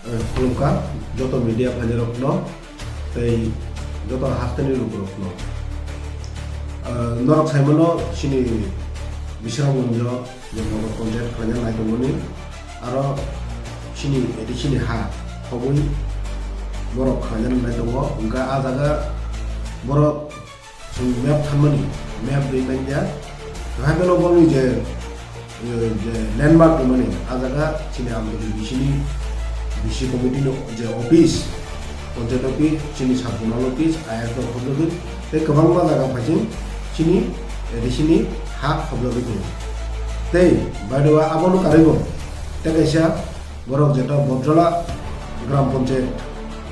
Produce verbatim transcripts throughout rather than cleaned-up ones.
Khulumkha joto media phainirokno tei joto hasteni lukurokno. Norok saimano chini Bisramganjo je nogo contact khlaina nai tongmani, aro chini A D C ni ha khobwi borok khlaina nai tongo. Hwnkha ah jaga borok chwng map thanmani, map ri manya. Hai phano boni je, eh, je landmark tongmani, ah jaga chini Amdori B C ni, B C committee ni je office, panchayat office, chini sub zonal office, I R F khobjagwi, tei kwbangma jaga phaising chini, eh, A D C ni ha khobjagwi tongo. Tei by the way, abono karwibo tei kaisa borok jeta Bojrala Gram Panchayat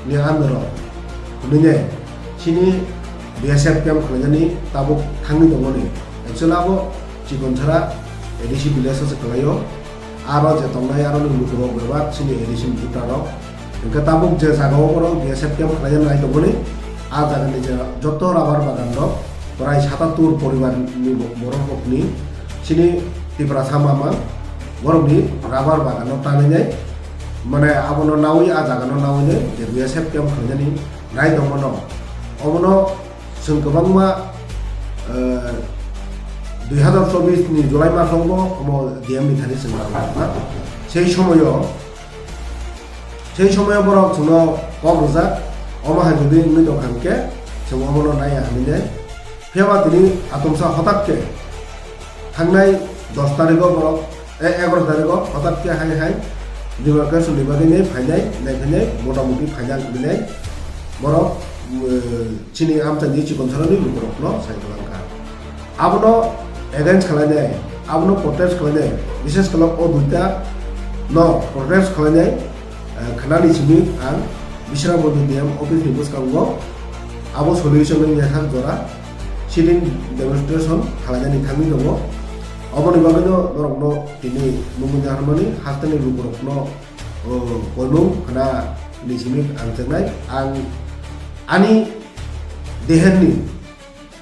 ni under o hwnwi nai chini B S F camp khwlainani tabuk thangwi tongmani. Actually abo Chikonchara A D C village o se kwlaio. Aro je tongnai aroni lukurok bebak chini A D C ni voter rok. Hwnkhe tabuk je jaga o borok B S F camp khwlaina nai tongmani, ah jaga ni je joto rubber bagan rok prai satattur poribar ni bo-, borok rok ni chini Tiprasa mama borok ni rubber bagan no tanwi nai. Mane abono nawi, ah jaga no nawi nai je B S F camp khlainani nai tongmano. Omono chwng kwbangma, eh, dui hazar chobbish ni July maso bo omo D M ni thani chwng rang rwkha. Sei somoyo, sei somoyo borok chwngno kok rwjak, omo hai jodi wngwi tongkha hwnkhe chwng omono naiya hinwi nai. Phiya ba tini atomsa hotak khe thangnai dos tarikh o borok, e, egaroh tarikh o hotak khe hai hai demarcation ni bagwi nai phainai, nai phainai, mota moti phainai hinwi nai borok, eh, chini amchaini Chikonchara ni lukurokno sai kwlangkha. Abono against khlainai, abono protest khlainai, bishes khe o duita no protest khlainai, eh, khnani simi ang Bisramganj D M office ni bwskango abo solution wngya sak jora sit-in demonstration khlainani thangwi tongo. Oboni bagwino norokno tini mungwi naharmani hasteni lukurokno, oh, koinung khna ni simi ang chengnai. Ang ani deherni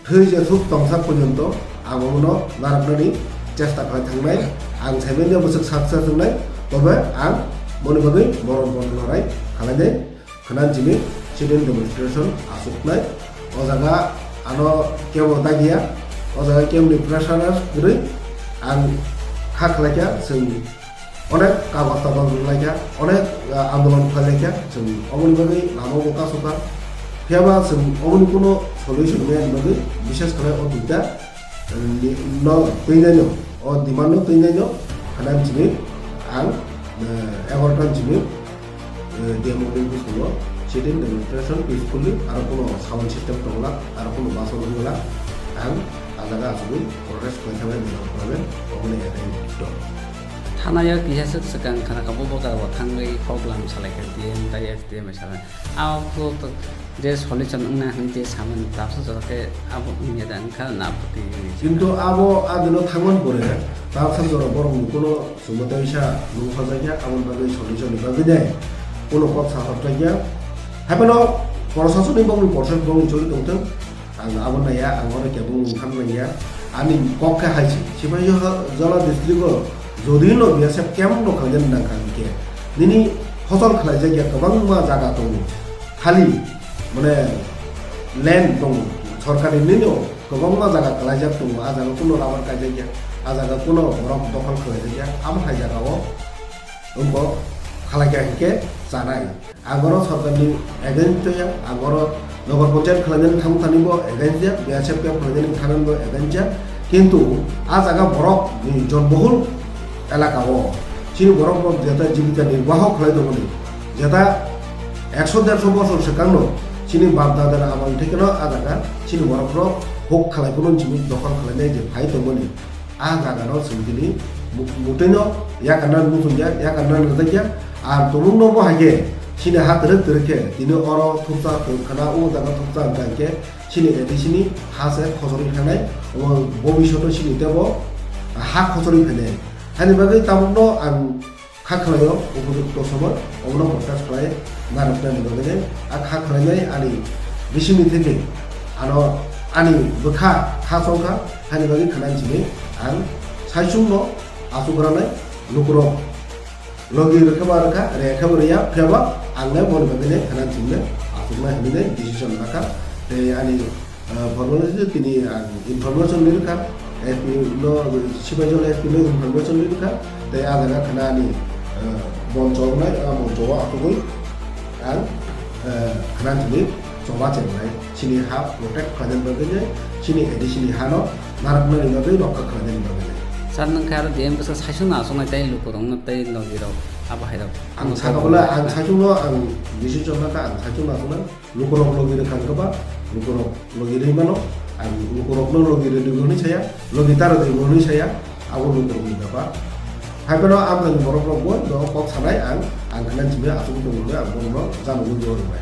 thwi je thuk tongsa porjonto ang omono narwknani chesta khlai thangnai. Ang saimanya bwswk saksa tongnai, tobe ang moni bagwi moron moron lorai khlainai. Khna jini sit-in demonstration aswknai. O jaga ano kebo dagiya, o jaga keboni pressure kwrwi. Ang kha khlaikha, chwng onek kagoj tabaj rwlaikha, onek, ah, andolon khlailaikha, chwng oboni bagwi lama bo kasukha. Phiyaba chwng oboni kuno solution maya ni bagwi, bishes khlai o duita, eh, ni, no twinaino, o demand no twinaino, khna jini ang, eh, egaroh ta jini, eh, D M office bwskango sit-in demonstration peacefully, aro kuno sound system tongla, aro kuno bus rok wngla, ang ah jaga asugwi protest khlai thangna ni problem, oboni etai do. Thana yo kisa swk swkang khana kha bo bokaro bo thangwi kok lam salai kha D M tai S D M salai. Abo to je solution wngna hinwi je samani tapsa jora khe abo wngya da wngkha na apoti hinwi. Kintu abo agino thangmani pore tapsa jora borok ni kuno chwngno teisa nung sajakya, aboni bagwi solution ni bagwi de kuno kok sa hor jakya. Hai phano proshasoni bongni process bongni choli tongthwng. Ang abo naiya, ang oro kebo wngkha naiya. Ani kok khe hai se, Sipahi Jala district o jodi no B S F camp no khlaina nang kha hwnkhe, nini phosol khlaijakya kwbangma jaga tongo, khali mane land tongo, sorkari nini o kwbangma jaga kwlaijak tongo, ah jaga kuno rubber kaijakya, ah jaga kuno borok dokhol khlaijakya, amo hai jaga o wngkha khlaikha hwnkhe chanai. Ang oro sorkarni against ya, ang oro Nagar Panchayat khlainani thangthani bo against ya, B S F camp khlainani thanani bo against ya. Kintu ah jaga borok ni jonbohul elaka o chini borok rok jeta jibika nirbaho khlai tongmani, jeta ekso derso bosor swkangno chini bap dadar amang thekeno ah jaga chini borok rok huk khlai phano chini dokhol khlainai je phai tongmani. Ah jaga no chwng tini mu-, mutwi no yakarna muchungya, yakarna nangjakya. Ar tumung no bo hai khe chini ha twrwk twrwk khe tini oro thuksa, khana o jaga thuksa hwnkha hwnkhe chini A D C ni ha se khosori phainai, omo bobishoto chini tebo ha khosori phainai. Hani bagwi tabuk no ang kha khlaio, upojukto somoi obono protest khlai narwknani bagwi nai. A kha khlainai ani bisingni theke ano ani bwkha kha chongkha, hani bagwi khwnani simi ang saichungno achuk rwnai lukurok Logi rwkhe ba rwkha, rwya khe bo rwya, phiya ba ang le boni bagwi le khana thwngwi achuknai hinwi le decision lakha. Tei ani, ah, formalities tini ang information ni rwkha, S P no, Sipaijala S P no information ni rwkha. Tei ah jaga khana ani, ah, moncho wngnai, ah, moncho o achugwi ang, ah, khana thwngwi choba chengnai. Chini ha protect khlainani bagwi le, chini A D C ni ha no narwknani bagwi, rokha khlainani bagwi le. Sir, nwng khe aro D M bwsa saichung no achuknai tei lukurokno tei logirok abo hairok. Ang sakha bole, ang saichung no ang decision lakha, ang saichung no achuknai. Lukurok logi rwkha hwnkhe ba, lukurok logi rwi mano. Ang lukurokno logi rwdi hwnwi saya, logi ta rwdi hwnwi saya, abo lukurokni bepar. Hai phano amchaini borok rok bo no kok sanai ang, ang khana chini achugwi tongo hwnwi ang bono jano ui bo rwnai.